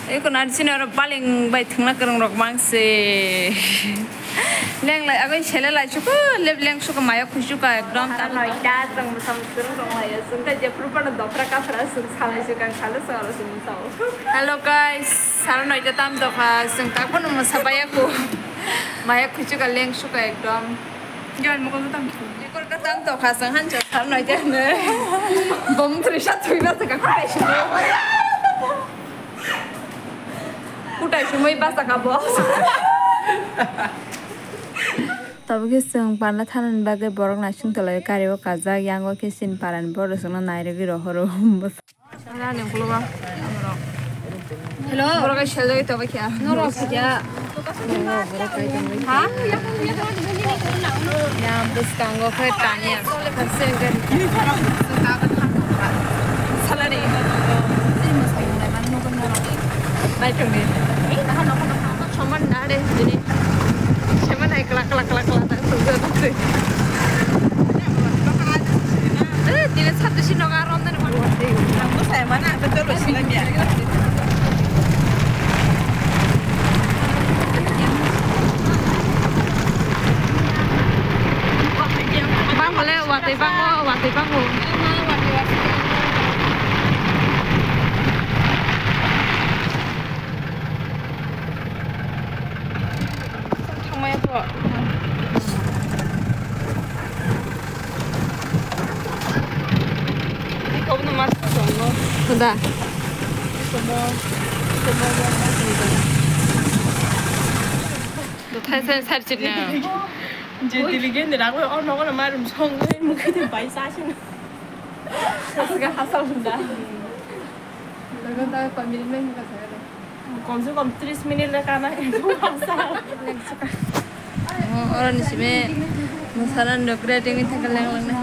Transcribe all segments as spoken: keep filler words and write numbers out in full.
Eko na sini oro baling bai thwngna kwrwng rok mang se. Leng lai, agoi sele lai chuko, lep leng chuko, mayo khuchuka ekdom. Sara noita, chwng bwsam swrwng rong lai, chwng tei jephru phano dopra kaphra chwng salai chukang salo chwng aro chwng sao. Hello guys, sara noita tam dokha, chwng tak phano mwsa baya ko. Mayo khuchuka leng chuka ekdom. Gyan mo ko tam. Ekor ka tam dokha, chwng hancha sara noita ne. Bom thrisa thwina se ka khai chuko. Kutai sumui basa ka bo. Tabuk khe chwng parna thanani bagwi borok naising tonglaio, gari o kajak, yango khe chini parani borok chwngno nairogwi rohoro. Hello. Borok hai sel jagwi tongwi kha. Norok kha. Ha? Ya, bwskango khe tanya. Salary. Bai tongni. Soman na re, jini. Soman hai kla, kla, kla, kla, ta, tu, tu, tu. Eh, tini satu si noga rom dan. Ang ko saya mana, betul lo sila dia. Bang, boleh, watui bang, oh, watui bang, oh. Thangmaya to. Ikaw naman sa song, no? Kuda? Ikaw mo, ikaw mo, mo, mo, mo. Thai sen sar chit na. Je dili gen de rang, oh, no, no, marum song, mo, kete bai sa sing. Asga hasa hunda. Laga ta pamil men ka sa. Kom se kom tris minute le kana. Oh, oro ni simi masala nukre ding thang lang lang na.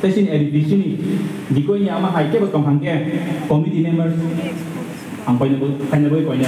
Tei chini A D C ni dikoi ni ama hai kebo tong hang khe committee members ang koina bo, kaina bo koina.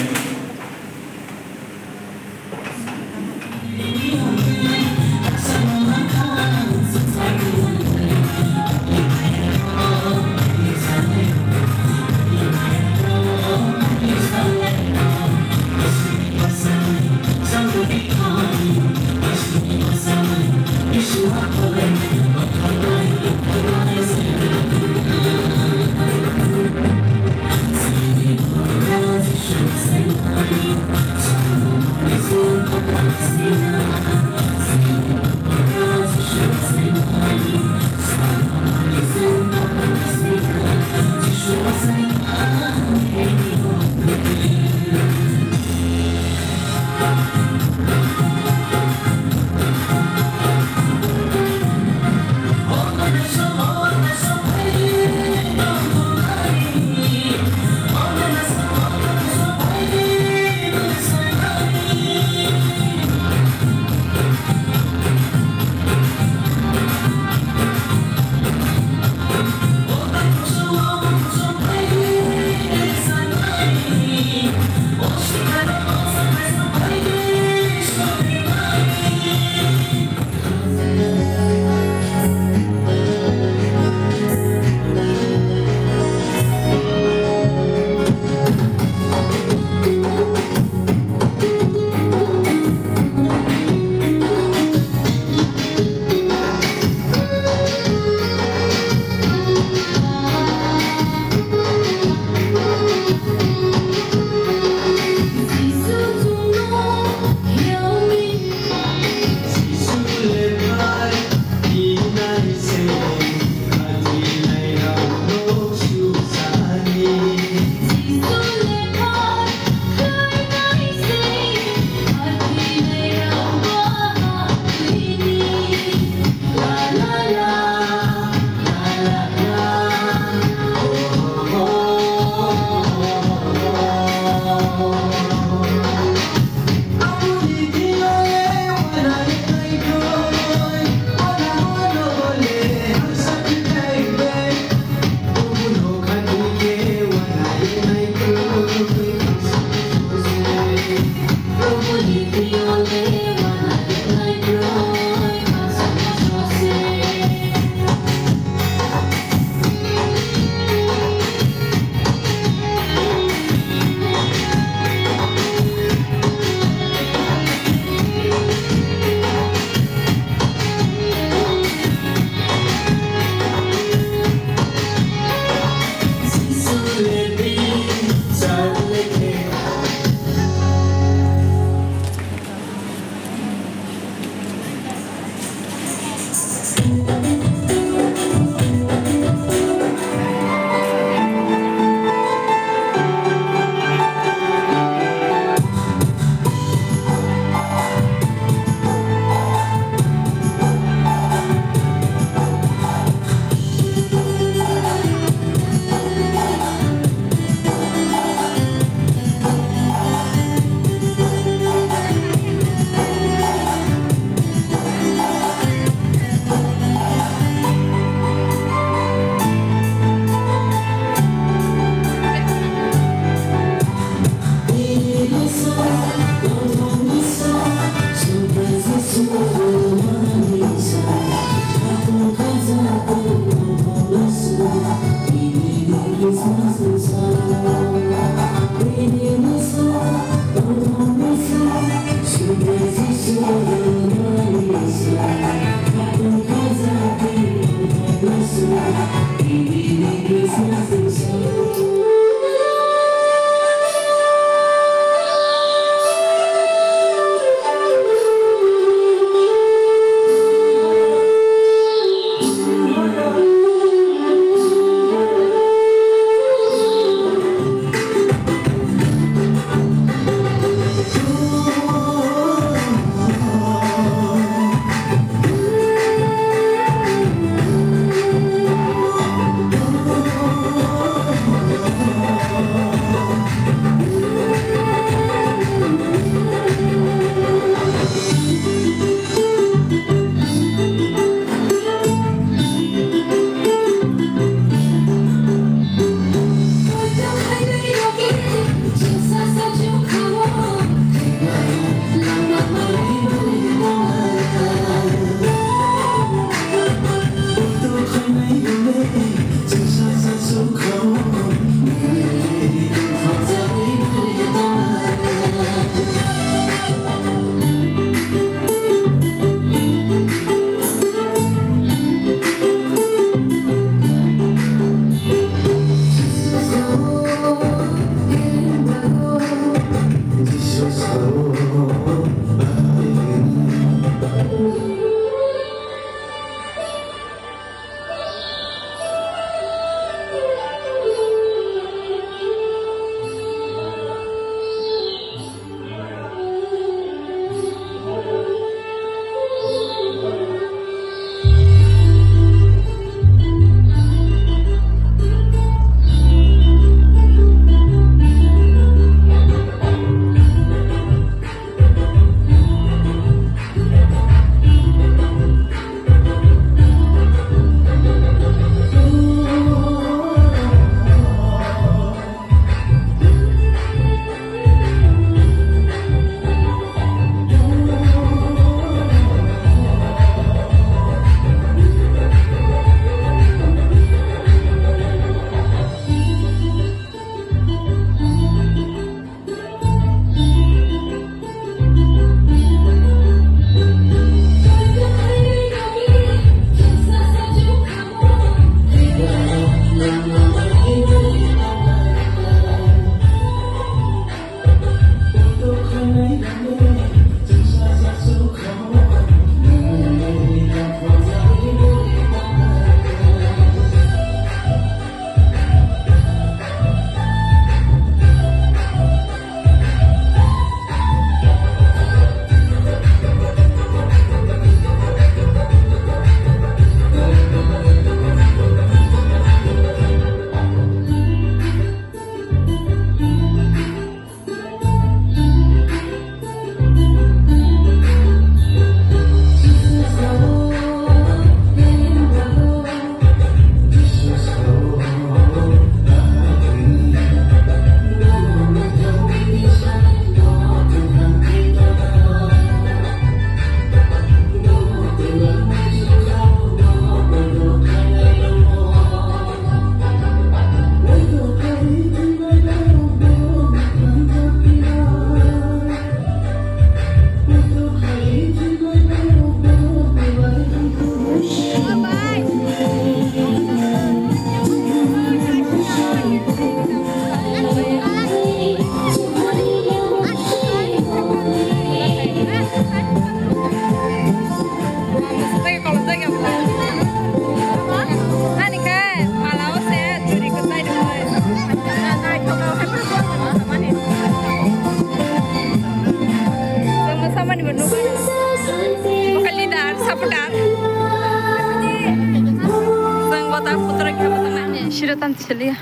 Chaliya.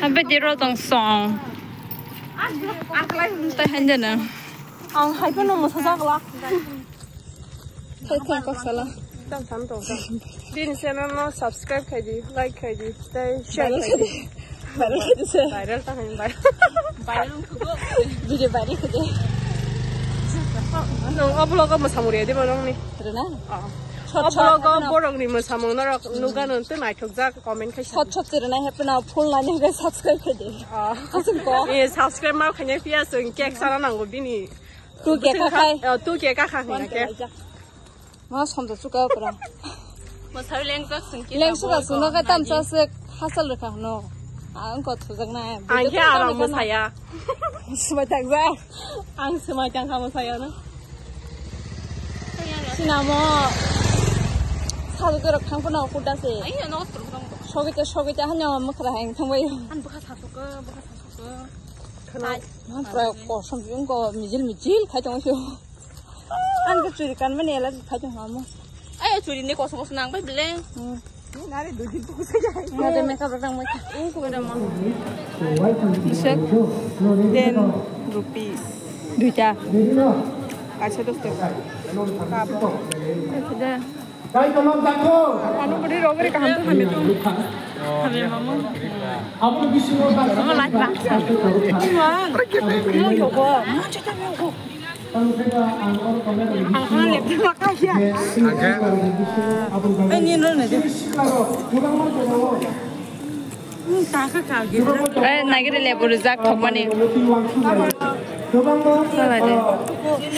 Happy di ro tong song. Tai hande na. Ang hai phano mosa jakla. Thai thai kok sala. Tam tam tong tam. Bini channel no subscribe khai di, like khai di, tei share khai di. Viral khai di se. Viral ta hai viral. Viral wngkha go. Video viral khai di. Nung o vlog o mwsamung rwya di bo nung ni. Rwna? Oh. Short, o short, vlog o ano borok ni mwsamung norok nukha nung tei naithok jak comment khai sa. Short short rwna hai phano full nai nai subscribe khai di. Oh. Aswk ko. Eh, subscribe ma khainai phiya chwng cake sana nango bini. Tu cake kha khai. Oh, tu cake kha khai na ke. Ma somda chuka pura. Mo sai leng tak sing ki. Leng suka sung no ka tam cha se hasal rwkha no. Ang ko thujak na. Ang khe aram mo saya. Sumai tak ja. Ang sumai tang kha mo saya no. Sinamo. Sadu dorok thang phano kuda se. Ai no truk dong. Sogita sogita hanya mukra hang thang bai. An bukha thasuk ko, bukha thasuk ko. Khana. Man pura kosom jung ko mijil mijil khai tong sio. Ang ke churi kan mani ela khai tong hamo. Ayo churi ni kosom kosom nang bai bile. Hmm. Nare dui din ko sai. Nare makeup rang mai. Ung ko da ma. Bisek ten rupees. Duita. Acha dos taka. Kabo. Acha da. Ano budi rogri kaham tu hame tu. Hame mamu. Ano light bang. Ima. Ima yogo. Ang ha lepte makaya. Angke. Eh, ni no ne de. Eh, nagire lebu rijak thokmani. Salai de.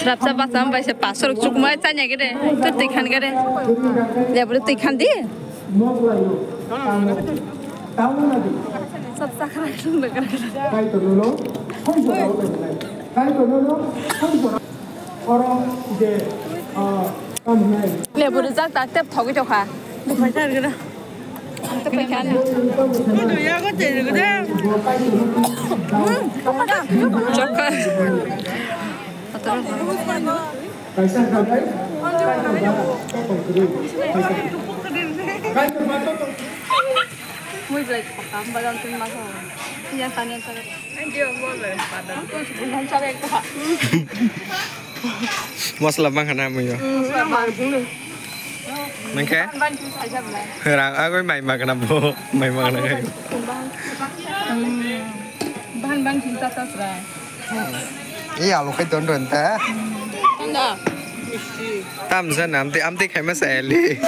Srapsa basa ambai se pasor chukma chanya gire. Tur tikhan gire. Lebu tikhan di. Srapsa khara khara. Oro je, ah, tamo hinai. Lebu rijak tak tep thogwi tokha. Buphai jar gida. Chokha. Kaisa kabai, kaisa kabai, totong kwrwi, kaisa. Kaisa kabai, totong. Mui belai pakam, badam tun masa. Iya, tanya, tanya. Mosla bang khana muyo. Nangke? Rang agoi mai magna bo, mai magna kai. Ban ban cinta tasra. I alu khai don don ta. Tam jana amte amte khai masa eli.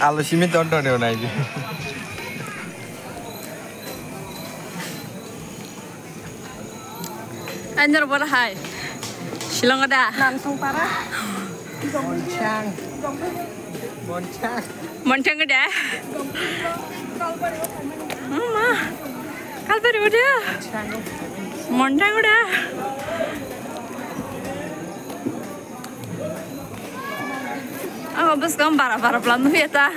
Alu simi don don nai. Anjor bor hai. Shillong da. Nang song para. Bonchang. Bonchang. Bonchang da. Mama. Kalpari udah. Bonchang da. Oh, bwskang bara bara plan nukya ta.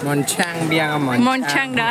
Monchang biang monchang. Monchang da.